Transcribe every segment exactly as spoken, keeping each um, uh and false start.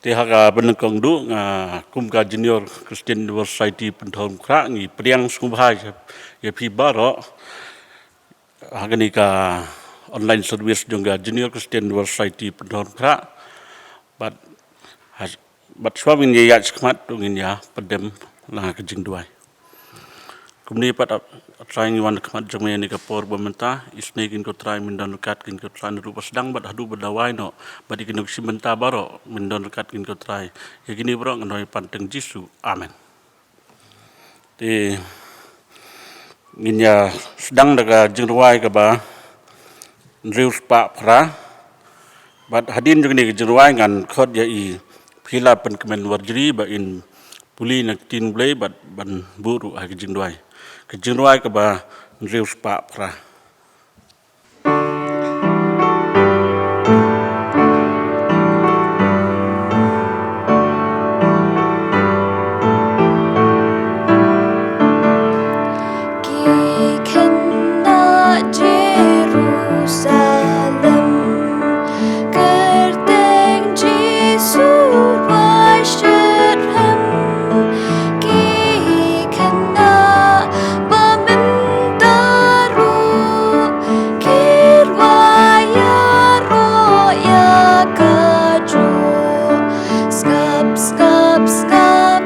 Te ha kaba nyngkong duh nga kum ka Junior Christian University Pynthorumkhrah ngi pdiang sngewbha ïa phi baroh ha kane ka online service jong ka Junior Christian University Pynthorumkhrah. Bad bad shuwa ngin ïa ïaid shakhmat to ngin ïa pyndem la ka jingduwai. Kumne pat, A Trai, ngi wan khmat jong me ïa kane ka por ba mynta, isynei kin ko Trai, men don ryngkat kin ko Trai na ruh ba sdang bad haduh ba dawai noh, bad ïa kine ki shi bynta baroh men don ryngkat kin ko Trai. Ïa kine baroh ngan duwai ha ka kyrteng Jisu. Amen. Te ngin ïa sdang da ka jingrwai kaba hynriew spah phra. Bad hadien jong kane ka jingrwai ngan khot ïa i Phila Pynkmen Warjri ba in pule na ka ktien Blei bad ban buh ruh ha ka jingduwai. Ka jingrwai kaba hynriew spah phra. Ki khynnah Jerusalem, kyrteng Jisu rwai shitrhem. Ki khynnah ba mynta ruh ki rwai ïaroh ïa kajuh. Sngap, sngap, sngap,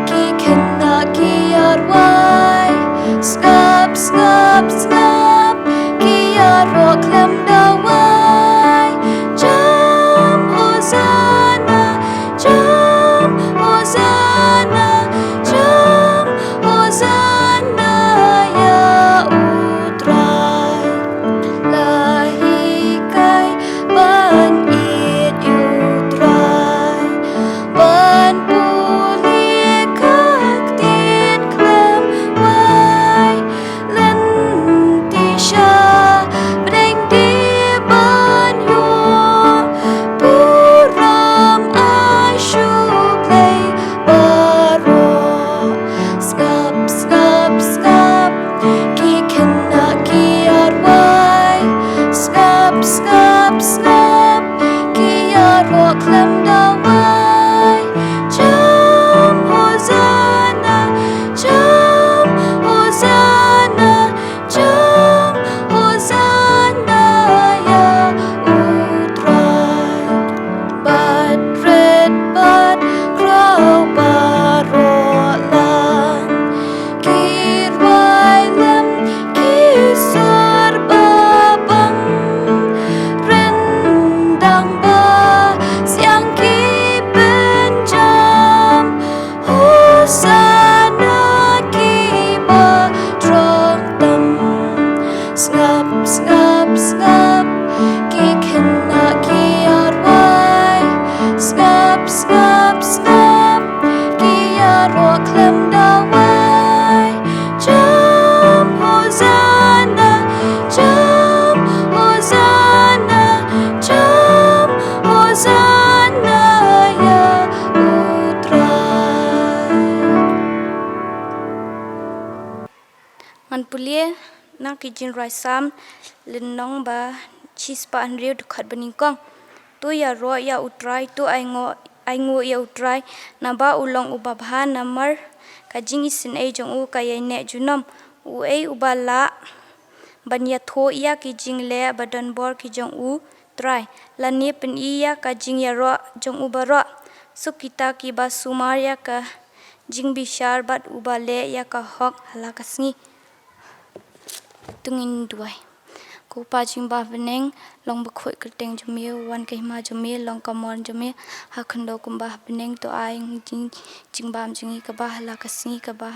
ki khynnah ki ïarwai. Sngap, sngap, sngap, ki ïaroh khlem dawai. Jam Hosanna, jam Hosanna, jam Hosanna ïa U Trai. La hikai ban ïeit ïa U Trai, ban pule ka ktien khlem wai. Lynti sha bneng dei ban ïoh burom, ai shu Blei baroh. Sngap, sngap, sngap, ki khynnah ki ïarwai. Sngap, sngap, sngap, ki ïaroh khlem dawai. Jam Hosanna, jam Hosanna, jam Hosanna ïa U Trai. Bad rit bad khraw baroh lang, ki rwai lem ki sur ba bang. Ryndang ba siang ki pynjam, Hosanna ki ba trong tam. Sngap, sngap, sngap, ki khynnah ki ïarwai. Sngap, sngap, sngap, ki ïaroh khlem dawai. Jam Hosanna, jam Hosanna, jam Hosanna ïa U Trai. Ngan pule na ki jingrwai Salm lynnong ba shispah hynriew dkhot ba nyngkong. To ïaroh ïa U Trai, to ainguh, ainguh ïa U Trai, naba u long uba bha, namar ka jingisynei jong u ka ïaineh junom. Uei uba lah ban ïathuh ïa ki jingleh ba donbor ki jong U Trai, lane pyni ïa ka jingïaroh jong u baroh? Suk kita kiba sumar ïa ka jingbishar bad uba leh ïa ka hok ha la ka sngi. To ngin duwai. Ko Pa jong ngi ba ha bneng, long bakhuid ka kyrteng jong me, wan ka hima jong me, long ka mon jong me ha khyndew kumba ha bneng. To ai ngi jing, jingbam jong ngi kaba ha la ka sngi kaba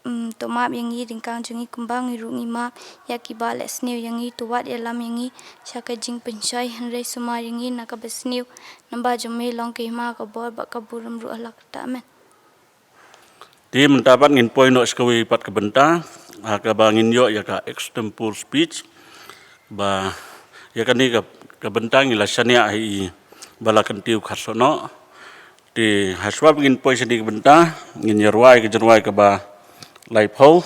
Mm, to map ïa ngi, ryngkang jong ngi kumba ngi ruh ngi map ïa kiba leh sniew ïa ngi. To wat ïalam ïa ngi sha ka jingpynshoi, hynrei sumar ïa ngi na kaba sniew, naba jong me long ka hima, ka bor bad ka burom ruh ha la katta. Amen. Te mynta pat ngin poi noh sha kawei pat ka bynta, ha kaba ngin ïoh ïa ka extempore speech. Ba ïa kane ka, ka bynta ngi la shaniah ha i Balakyntiew Kharsohnoh. Te ha shuwa ba ngin poi sha kane ka bynta, ngin ïa rwai ka jingrwai kaba laiphew.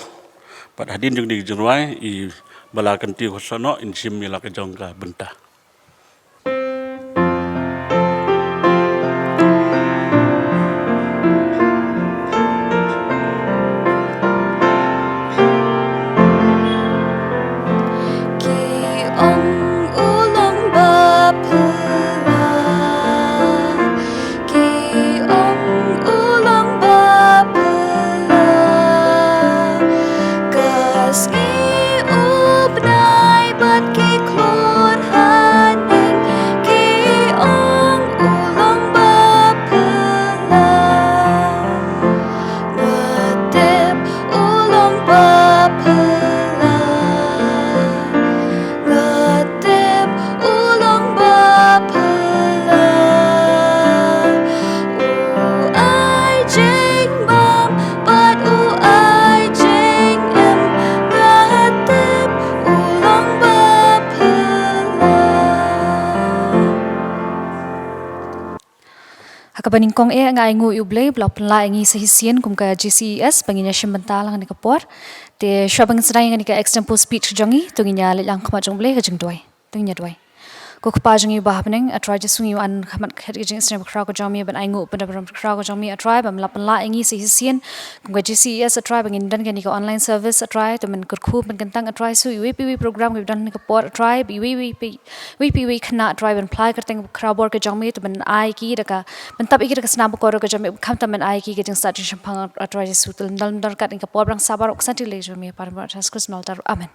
Bad hadien jong kane ka jingrwai, i Balakyntiew Kharsohnoh in shim ïa la ka jong ka bynta. Ba nyngkong eh nga ainguh ïa U Blei ba la pynlah ïa ngi sa shisien kum ka G C E S ba ngin ïa shim bynta lang ha kane ka por. Te shuwa ba ngin sdang ïa kane ka extempore speech ka jong ngi, to ngin ïa leit lang ha khmat jong U Blei ha ka jingduwai. To ngin ïa duwai. Ko Kpa jong ngi uba ha bneng, A Trai Jisu, ngi wan ha khmat ka khet ka jingisynei bakhraw ka jong me ban ainguh ïa ka pyndonkam bakhraw ka jong me, A Trai, ba me la pynlah ïa ngi sa shisien kum ka G C E S, A Trai, ba ngin don kane ka online service, A Trai, to men kyrkhu, men kyntang, A Trai, sa iwei pa iwei i program kiba don ha kane ka por, A Trai, ba iwei pa iwei i khynnah, A Trai, ban phla ïa ka kyrteng bakhraw bor ka jong me, to men ai ïa ki da ka, men tap ïa ki da ka snam bakordor ka jong me, khamtam men ai ïa ki ka jingstad jingshemphang, A Trai Jisu, to lem dal lem dor kat ha kane ka por, ba dang sabar, ïa ka kti jong me, para Jisu Khrist, me la tharai. Amen.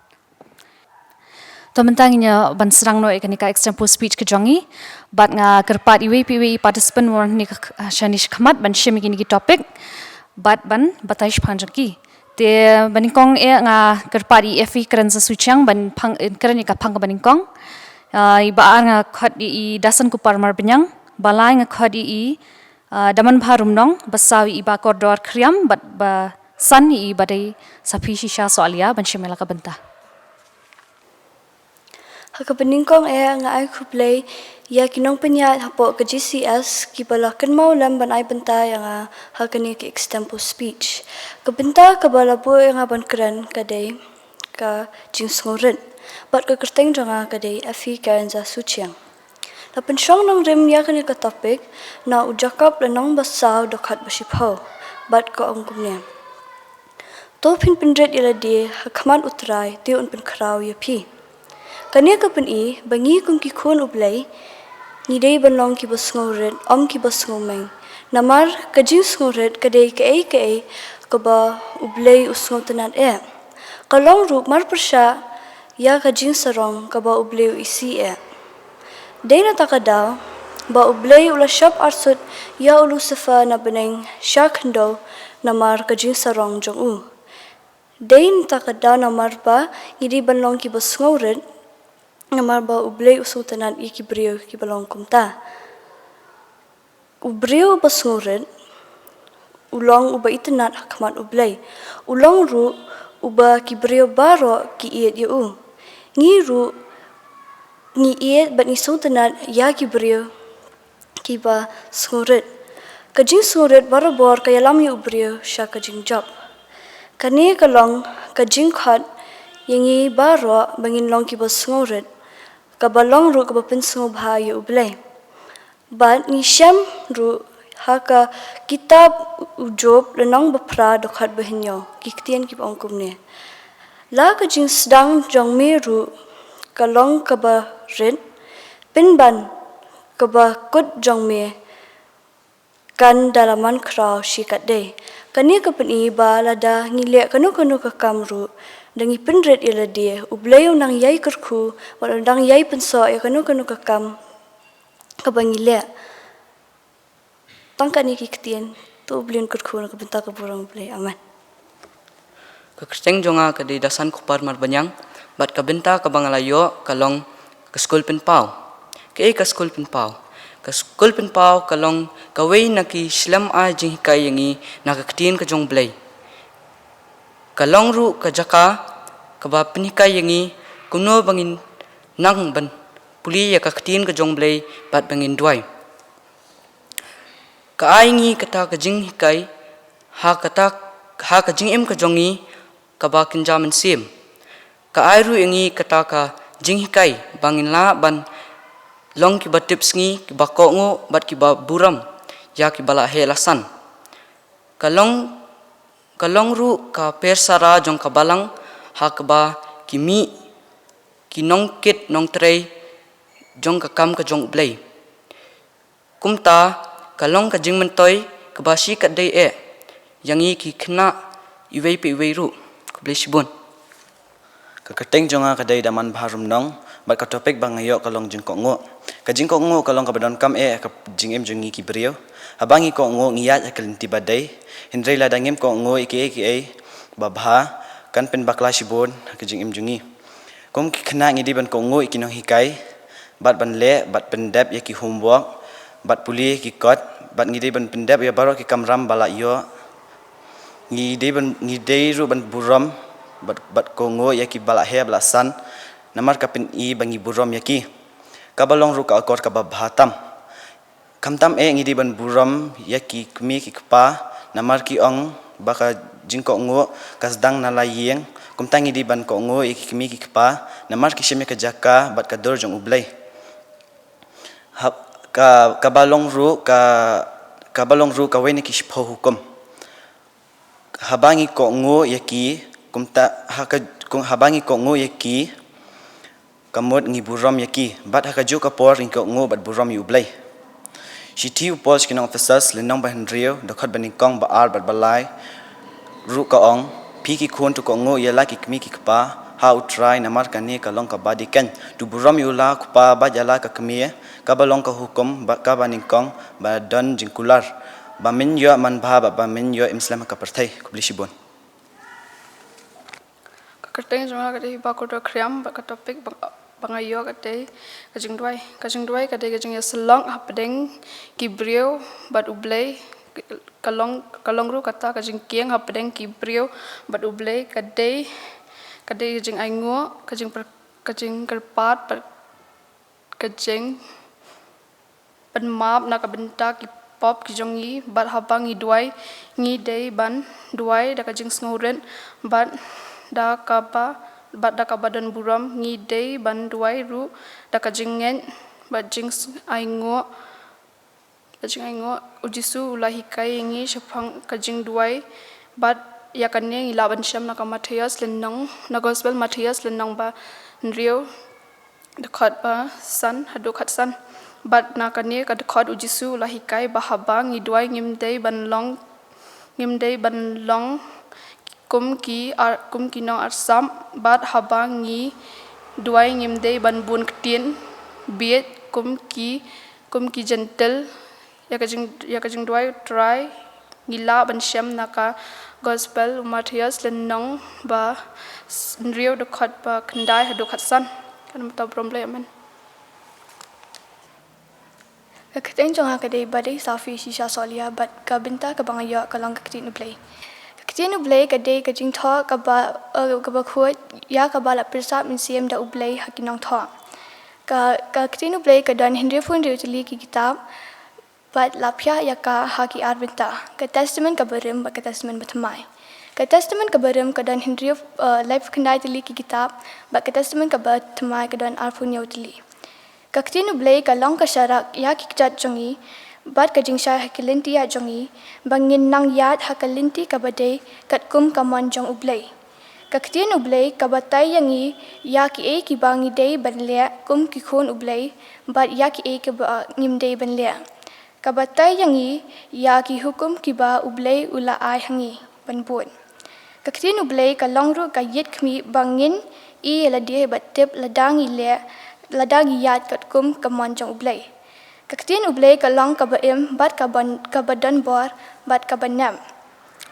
To mynta ngin ïa ban sdang noh ïa kane ka extempore speech ka jong ngi. Bad nga kyrpad iwei pa iwei i participant ba wan hangne ka, shane shakhmat ban shim ïa kine ki topic. Bad ban batai shaphang jong ki. Te ba nyngkong eh nga kyrpad ïa i Effie Kren Sasuchiang ban phang, eh, kren ïa ka phang kaba nyngkong. Ah, iba ar nga khot ïa i Dasan Kupar Marbaniang. Ba lai nga khot ïa i, ah, Damanbha Rumnong, ba saw ïa i Bah Kordor Khriam, bad ba san ïa i Bah Dei Saphi Shisha Soalia, ban shim ïa la ka bynta. Ha kaba nyngkong eh nga ai khublei ïa ki nongpynïaid hapoh ka G C E S kiba la kynmaw lem ban ai bynta ïa nga ha kane ka extempore speech. Ka bynta kaba la buh ïa nga ban kren ka dei ka jingsngewrit. Bad ka kyrteng jong nga ka dei Effie Karen Sasuchiang. La pynshong nongrim ïa kane ka topic na u Jakob lynnong ba saw dkhot ba shiphew. Bad ka ong kumne. To phin pynrit ïa lade ha khmat U Trai, te un pynkhraw ïa phi. Kane ka pyni ba ngi kum ki khun U Blei, ngi dei ban long kiba sngewrit, ym kiba sngewmeng. Namar ka jingsngewrit ka dei kaei kaei kaba U Blei u sngewtynnad eh. Ka long ruh marpyrshah ïa ka jingsarong kaba U Blei u isih eh. Dei na kata ka daw ba U Blei u la shah arsut ïa u Lucifer na bneng sha khyndew namar ka jingsarong jong u. Dei na kata ka daw namar ba ngi dei ban long kiba sngewrit, namar ba U Blei u sngewtynnad ïa ki briew kiba long kumta. U briew uba sngewrit u long uba itynnad ha khmat U Blei. U long ruh uba ki briew baroh ki ïeit ïa u. Ngi ruh ngi ïeit bad ngi sngewtynnad ïa ki briew kiba sngewrit. Ka jingsngewrit barabor ka ïalam ïa u briew sha ka jingjop. Kane ka long ka jingkhot ïa ngi baroh ba ngin long kiba sngewrit, kaba long ruh kaba pynsngewbha ïa U Blei. Bad ngi shem ruh ha ka kitab u Job lynnong ba phra dkhot ba hynñiew, ki ktien kiba ong kumne. La ka jingsdang jong me ruh ka long kaba rit, pynban kaba kut jong me kan da la man khraw shikatdei. Kane ka pyni ba lada ngi leh kano kano ka kam ruh, da ngi pynrit ïa lade, U Blei u nang ïai kyrkhu, bad u nang ïai pynsoh ïa kano kano ka kam kaba ngi leh. Tang kane ki ktien, to U Blei un kyrkhu na ka bynta ka burom U Blei. Amen. Ka kyrteng jong nga ka dei Dasan Kupar Marbaniang, bad ka bynta kaba nga la ïoh ka long ka skul pynpaw. Kaei ka skul pynpaw? Ka skul pynpaw ka long kawei na ki shlem ai jinghikai ïa ngi na ka ktien ka jong U Blei. Ka long ruh ka jaka kaba pynhikai ïa ngi kumno ba ngin nang ban pule ïa ka ktien ka jong U Blei bad ba ngin duwai. Ka ai ngi kata ka jinghikai ha kata, ha ka jingim ka jong ngi kaba kynja mynsiem. Ka ai ruh ïa ngi kata ka jinghikai ba ngin lah ban long kiba tipsngi, kiba kohnguh bad kiba burom ïa kiba la heh la san. Ka long, ka long ruh ka pyrsara jong ka balang ha kaba ki mih ki nongkit nongtrei jong ka kam ka jong U Blei. Kumta ka long ka jingmyntoi kaba shikatdei eh ïa ngi ki khynnah iwei pa iwei ruh. Khublei shibun. Ka kyrteng jong nga ka dei Damanbha Rumnong, bad ka topic ba nga ïoh ka long jingkohnguh. Ka jingkohnguh ka long kaba donkam eh ha ka jingim jong ngi ki briew. Haba ngi kohnguh ngi ïaid ha ka lynti ba dei. Hynrei lada ngim kohnguh ïa kiei kiei babha, kan pynbakla shibun ha ka jingim jong ngi. Kum ki khynnah ngi dei ban kohnguh ïa ki nonghikai, bad ban leh, bad pyndep ïa ki homework, bad pule ïa ki kot, bad ngi dei ban pyndep ïa baroh ki kamram ba la ïoh. Ngi dei ban, ngi dei ruh ban burom bad, bad kohnguh ïa kiba la heh ba la san, namar ka pyni ba ngi burom ïa ki. Kaba long ruh ka akor kaba bha tam. Khamtam eh ngi dei ban burom ïa ki kmie ki kpa, namar ki ong ba ka jingkohnguh ka sdang na la ïing. Kumta ngi dei ban kohnguh ïa ki kmie ki kpa, namar ki shim ïa ka jaka bad ka dur jong U Blei. Hap, ka, kaba long ruh, ka, kaba long ruh kawei na ki shiphew hukum. Haba ngi kohnguh ïa ki, kumta, ha ka, kum, haba ngi kohnguh ïa ki, ka mut ngi burom ïa ki, bad ha kajuh ka por ngi kohnguh bad burom ïa U Blei. Shithi U Paul sha ki nong Ephesus, lynnong ba hynriew, dkhot ba nyngkong, ba ar bad ba lai, ruh ka ong, phi ki khun to kohnguh ïa la ki kmie ki kpa ha U Trai, namar kane ka long kaba dei kein. To burom ïa u la u kpa bad ïa la ka kmie, kaba long ka hukum, ba, kaba nyngkong, ba don jingkular, ba men ïoh manbha, ba, ba men ïoh im slem ha ka pyrthei. Khublei shibun. Ka kyrteng jong nga ka dei Hiba Kordor Khriam, bad ka topic ba, ba nga ïoh ka dei ka jingduwai. Ka jingduwai ka dei ka jingïasyllok hapdeng ki briew bad U Blei. Ka long, ka long ruh kata ka jingkieng hapdeng ki briew bad U Blei. Ka dei, ka dei ka jingainguh, ka jing, ka jingkyrpad, bad ka jing pynmap na ka bynta ki pop ki jong ngi, bad haba ngi duwai, ngi dei ban duwai da ka jingsngewrit, bad da kaba, bad da kaba don burom. Ngi dei ban duwai ruh da ka jingngeit bad jingainguh, da jingainguh. U Jisu u la hikai ïa ngi shaphang ka jingduwai, bad ïa kane ngi lah ban shem na ka Mathaios lynnong, na Gospel Mathaios lynnong ba hynriew, dkhot ba san haduh khatsan. Bad na kane ka dkhot U Jisu u la hikai ba haba ngi duwai ngim dei ban long, ngim dei ban long kum ki ar, kum ki nongarsap, bad haba ngi duwai ngim dei ban bun ktien bieit kum ki, kum ki Jentil. Ïa ka jing, ïa ka jingduwai U Trai ngi lah ban shem na ka Gospel u Mathaios lynnong ba s-, hynriew, dkhot ba khyndai haduh khatsan. Ka namar ta burom Blei, amen. Ka kyrteng jong nga ka dei Badei Safi Shisha Solia, bad ka bynta kaba nga ïoh ka long ka ktien U Blei. Ka ktien U Blei ka dei ka jingthoh kaba, eh, kaba khuid, ïa kaba la pyrsad mynsiem da U Blei ha ki nongthoh. Ka, ka ktien U Blei ka don hynriewphew hynriew tylli ki kitab, bad la phiah ïa ka ha ki ar bynta, ka Testament kaba rim bad ka Testament bathymmai. Ka Testament kaba rim ka don hynriew, eh, laiphew khyndai tylli ki kitab, bad ka Testament kaba thymmai ka don arphew hynñiew tylli. Ka ktien U Blei ka long ka sharak ïa ki kjat jong ngi, bad ka jingshai ha ki lynti ïaid jong ngi, ba ngin nang ïaid ha ka lynti kaba dei katkum ka mon jong U Blei. Ka ktien U Blei ka batai ïa ngi ïa kiei kiba ngi dei ban leh kum ki khun U Blei, bad ïa kiei kiba ngim dei ban leh. Ka batai ïa ngi ïa ki hukum kiba U Blei u la ai ha ngi ban bud. Ka ktien U Blei ka long ruh ka ïit khmih ba ngin ïohi ïa lade bad tip lada ngi leh, lada ngi ïaid katkum ka mon jong U Blei. Ka ktien U Blei ka long kaba im bad kaba, kaba don bor bad kaba nep,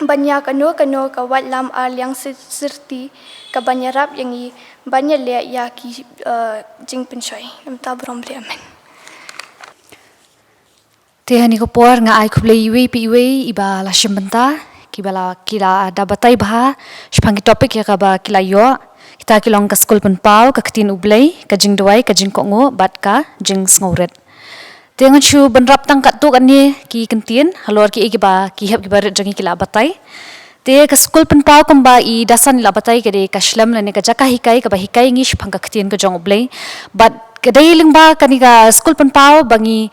ban ïa kano kano ka waitlam ar liang syrti, syrti kaban ïarap ïa ngi ban ïaleh ïa ki, eh, jingpynshoi. Namar ta burom Blei, amen. Te ha kane ka por nga ai khublei iwei pa iwei iba la shim bynta, kiba la, ki la da batai bha shaphang ki topic ïa kaba ki la ïoh. Kita ki long ka Skul Pynpaw, ka Ktien U Blei, ka Jingduwai, ka Jingkohnguh, bad ka Jingsngewrit. Te ngan shu bynrap tang katto katne ki kyntien halor kiei kiba ki hep kiba rit jong ngi ki la batai. Te ka Skul Pynpaw kumba i Dasan i la batai ka dei ka shlem lane ka jaka hikai kaba hikai ngi shaphang ka Ktien ka jong U Blei. Bad ka dei lyngba kane ka Skul Pynpaw ba ngi,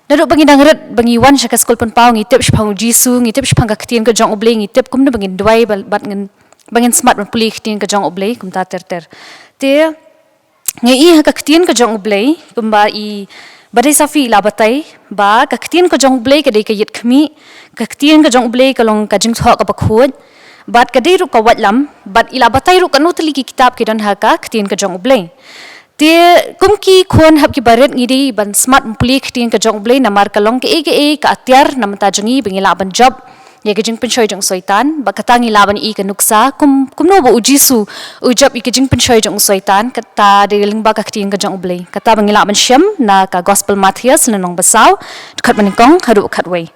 naduh ba ngi dang rit ba ngi wan sha ka Skul Pynpaw ngi tip shaphang U Jisu, ngi tip shaphang ka Ktien ka jong U Blei, ngi tip kumno ba ngin duwai ba, bad ngin, ba ngin smat ban pule ka Ktien ka jong U Blei kumta ter ter. Te ngi ïohi ha ka Ktien ka jong U Blei kumba i Badei Safi i la batai ba ka Ktien ka jong U Blei ka dei ka ïit khmih, ka Ktien ka jong U Blei ka long ka jingthoh kaba khuid, bad ka dei ruh ka waitlam, bad i la batai ruh kano tylli ki kitab ki don ha ka Ktien ka jong U Blei. Te kum ki khun hep kiba rit ngi dei ban smat ban pule ka Ktien ka jong U Blei namar ka long kaei kaei ka atiar na bynta jong ngi ba ngi lah ban jop ïa ka jingpynshoi jong u Soitan, bad kata ngi lah ban ïohi ka nuksa kum, kumno ba U Jisu u jop ïa ka jingpynshoi jong u Soitan, kata dei lyngba ka Ktien ka jong U Blei. Kata ba ngi lah ban shem na ka Gospel Mathaios lynnong ba saw, dkhot ba nyngkong haduh khatwei.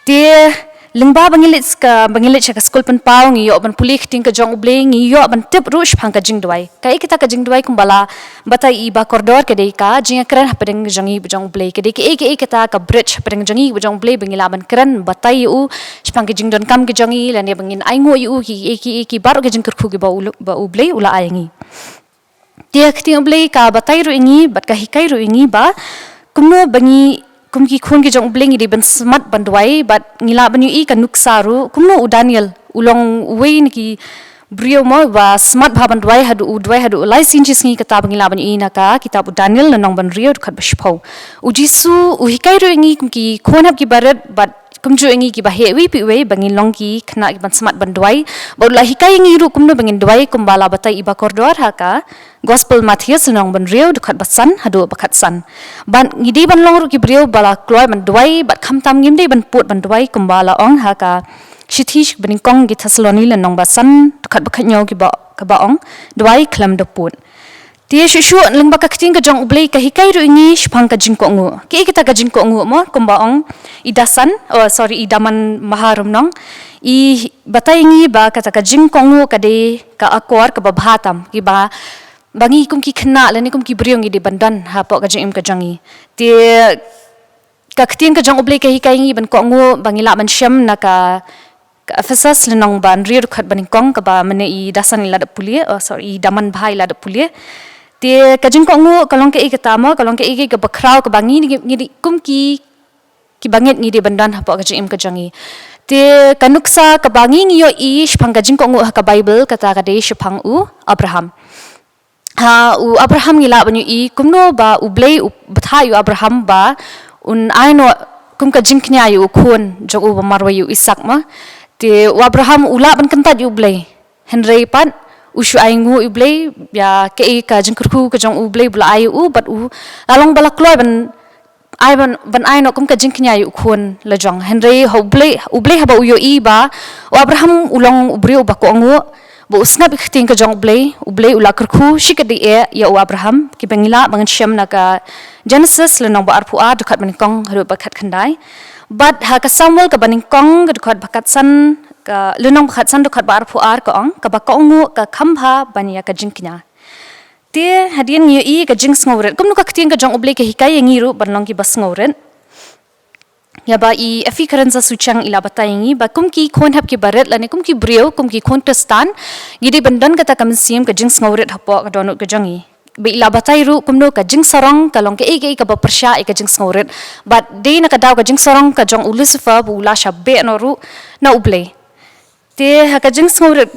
Te Lyngba ba ngi leit ka, ba ngi leit sha ka skul pynpaw, ngi ïoh ban pule ka ktien ka jong U Blei, ngi ïoh ban tip ruh shaphang ka jingduwai. Kaei kata ka jingduwai? Kumba la batai i Bah Kordor, ka dei ka jingïakren hapdeng jong ngi bad jong U Blei. Ka dei kaei kaei kata ka bridge hapdeng jong ngi bad jong U Blei ba ngi lah ban kren, batai ïa u shaphang ka jingdonkam ka jong ngi, lane ba ngin ainguh ïa u ki, ki, ki, ki baroh ka jingkyrkhu kiba u, ba U Blei u la ai ïa ngi. Te ka ktien U Blei ka batai ruh ïa ngi bad ka hikai ruh ïa ngi ba kumno ba ngi kum ki khun ki jong U Blei ngi dei ban smat ban duwai, bad ngi lah ban ïohi ka nuksa ruh kumno u Daniel u long uwei na ki briew mo ba smat bha ban duwai, haduh u duwai haduh lai sien shi sngi, kata ba ngi lah ban ïohi na ka kitab u Daniel lynnong ba hynriew dkhot ba shiphew. U Jisu u hikai ruh ïa ngi kum ki khun hap kiba rit bad kumjuh ïa ngi kiba heh iwei pa iwei ba ngin long ki khynnah kiban smat ban duwai. Bad u la hikai ïa ngi ruh kumno ba ngin duwai, kumba la batai i Bah Kordor ha ka Gospel Mathaios lynnong ba hynriew dkhot ba san haduh ba khatsan. Bad ngi dei ban long ruh ki briew ba la kloi ban duwai, bad khamtam ngim dei ban pud ban duwai, kumba la ong ha ka shithi sha kiba nyngkong ki Thessaloni lynnong ba san dkhot ba khathynñiew kiba, kaba ong, duwai khlem da pud. Te shuh shuh lyngba ka ktien ka jong U Blei ka hikai ruh ïa ngi shaphang ka jingkohnguh. Kaei kata ka jingkohnguh mo? Kumba ong i Dasan, oh sorry, i Daman Maharumnong, i batai ïa ngi ba kata ka jingkohnguh ka dei ka akor kaba bha tam, kiba ba ngi kum ki khynnah lane kum ki briew ngi dei ban don hapoh ka jingim ka jong ngi. Te ka ktien ka jong U Blei ka hikai ïa ngi ban kohnguh, ba ngi lah ban shem na ka, ka Ephesos lynnong ba hynriew dkhot ba nyngkong, kaba mynne i Dasan i la dep pule, oh sorry, i Daman Bha i la dep pule. Te ka jingkohnguh ka long kaei kata mo? Ka long kaei kaei kaba khraw kaba ngi, ngi, ngi dei kum ki, kiba ngeit ngi dei ban don hapoh ka jingim ka jong ngi. Te ka nuksa kaba ngi, ngi ïohi shaphang ka jingkohnguh ha ka Baibl, kata ka dei shaphang u Abraham. Ha u Abraham ngi lah ban ïohi kumno ba U Blei u batai ïa u Abraham ba un ai noh kum ka jingkñia ïa u khun jong u ba marwei, ïa u Isaak mo. Te u Abraham u lah ban kyntait ïa U Blei, hynrei pat u shu ainguh ïa U Blei, ïa kaei ka jingkyrkhu ka jong U Blei ba la ai ïa u, bad u la long ba la kloi ban ai ban, ban ai noh kum ka jingkñia ïa u khun lajong. Hynrei ha U Blei, U Blei haba u ïohi ba u Abraham u long u briew uba kohnguh, ba u sngap ïa ka ktien ka jong U Blei, U Blei u la kyrkhu shikatdei eh ïa u Abraham, kiba ngi lah ban shem na ka Genesis lynnong ba arphew ar dkhot ba nyngkong haduh ba khatkhyndai. Bad ha ka Samuel kaba nyngkong ka dkhot ba khatsan, ka lynnong ba khatsan dkhot ba arphew ar ka ong, kaba kohnguh ka kham bha ban ïa ka jingkñia. Te hadien ngi ïohi ka jingsngewrit, kumno ka ktien ka jong U Blei ka hikai ïa ngi ruh ban long kiba sngewrit. Ïa ba i Effie Karen Sachang i la batai ïa ngi ba kum ki khun hap kiba rit lane kum ki briew, kum ki khun Khristan, ngi dei ban don kata ka mynsiem ka jingsngewrit hapoh ka dohnud ka jong ngi. Ba i la batai ruh kumno ka jingsarong ka long kaei kaei kaba pyrshah ïa ka jingsngewrit. Bad dei na ka daw ka jingsarong ka jong u Lucifer ba u la shah beh noh ruh na U Blei. Te ha ka jingsngewrit,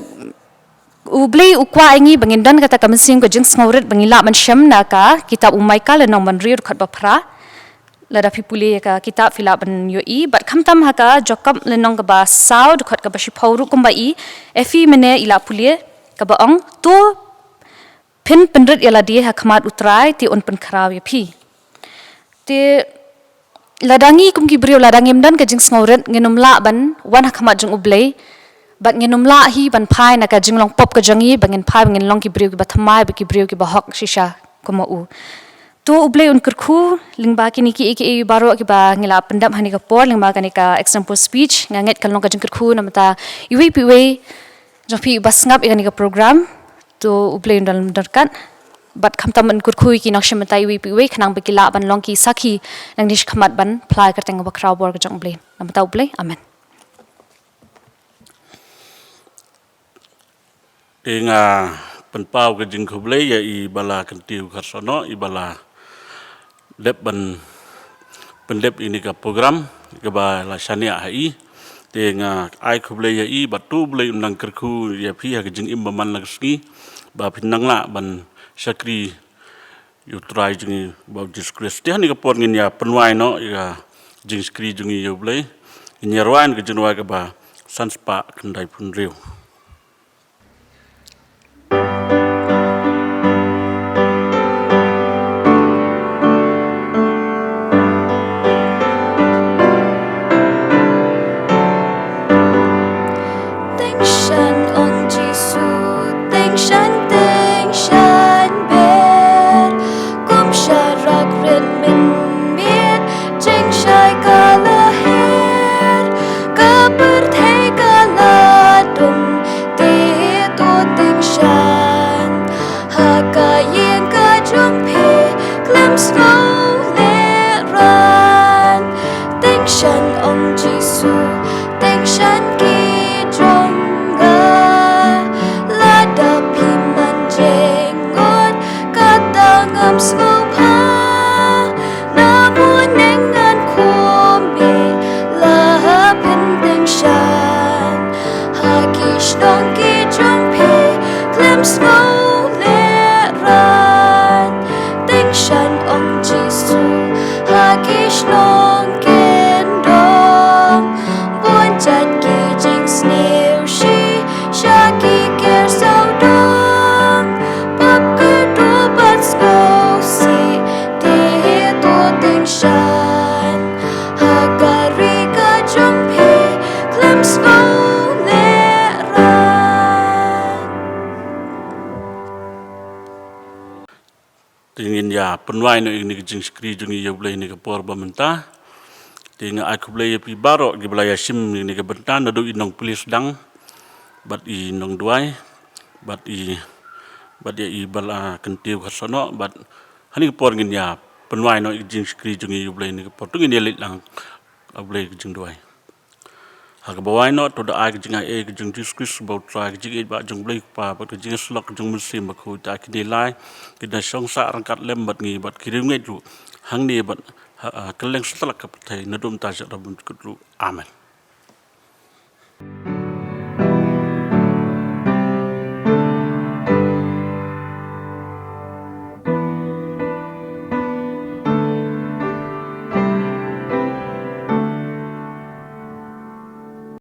U Blei u kwah ïa ngi ba ngin don kata ka mynsiem ka jingsngewrit, ba ngi lah ban shem na ka kitab u Micah lynnong ba hynriew dkhot ba phra. Lada phi pule ïa ka kitab phi lah ban ïohi, bad khamtam ha ka Jakob lynnong kaba saw dkhot kaba shiphew ruh kumba i Effie mynne i la pule, kaba ong, to phin pynrit ïa lade ha khmat U Trai, te un pynkhraw ïa phi. Te lada ngi kum ki briew, lada ngim don ka jingsngewrit, ngin ym lah ban wan ha khmat jong U Blei, bad ngin ym lah hi ban phai na ka jinglong pop ka jong ngi, ba ngin phai ba ngin long ki briew kiba thymmai bad ki briew kiba hok shisha kum ma u. To U Blei un kyrkhu lyngba kine kiei kiei baroh kiba ngi la pyndep ha kane ka por, lyngba kane ka extempore speech, nga ngeit kan long ka jingkyrkhu na ka bynta iwei pa iwei jong phi ba sngap ïa kane ka program. To U Blei un don ryngkat bad khamtam un kyrkhu ïa ki nongshim bynta iwei pa iwei khnang ba ki lah ban long ki sakhi nangne shakhmat ban phla ïa ka kyrteng kaba khraw bor ka jong U Blei. Na ka bynta U Blei, amen. Te nga pynpaw ka jingkhublei ïa i ba la kyntiew kyrshah noh, i ba la dep ban pyndep ïa kane ka program kaba la shaniah ha i. Te nga ai khublei ïa i, bad to U Blei un nang kyrkhu ïa phi ha ka jingim ba man la ka sngi, ba phin nang lah ban shakri ïa U Trai jong ngi ba U Jisu Khrist. Te ha kane ka por ngin ïa pynwai noh ïa ka jingshakri jong ngi ïa U Blei. Ngin ïa rwai na ka jingrwai kaba san spah khyndai phew hynriew. Teng shan, ong Jisu, teng shan, teng shan ber. Kum sharak rit mynmiet, jeng shai ka la her. Ka Ïa pynwai noh ïa kane ka jingshakri jong ngi ïa U Blei ha kane ka por ba mynta. Te nga ai khublei ïa phi baroh kiba la ïashim ïa kane ka bynta, naduh i nongpule sdang bad i nongduwai bad i, bad ïa i ba la kyntiew khatsan noh, bad ha kane ka por ngin ïa pynwai noh ïa ka jingshakri jong ngi ïa U Blei ha kane ka por. To ngin ïa leit lang. A Blei ka jingduwai. Ha kaba wai noh, to da ai ka jingaiei ka jong Jisu Khrist ba U Trai, ka jingïeit ba jong U Blei Kpa bad ka jingïasyllok ka jong U Mynsiem Bakhuid, ta kine lai kin da shong sah ryngkat lem bad ngi bad ki riewngeit ruh hangne bad ha, ha kylleng satlak ka pyrthei, naduh mynta sha la bun kut ruh. Amen.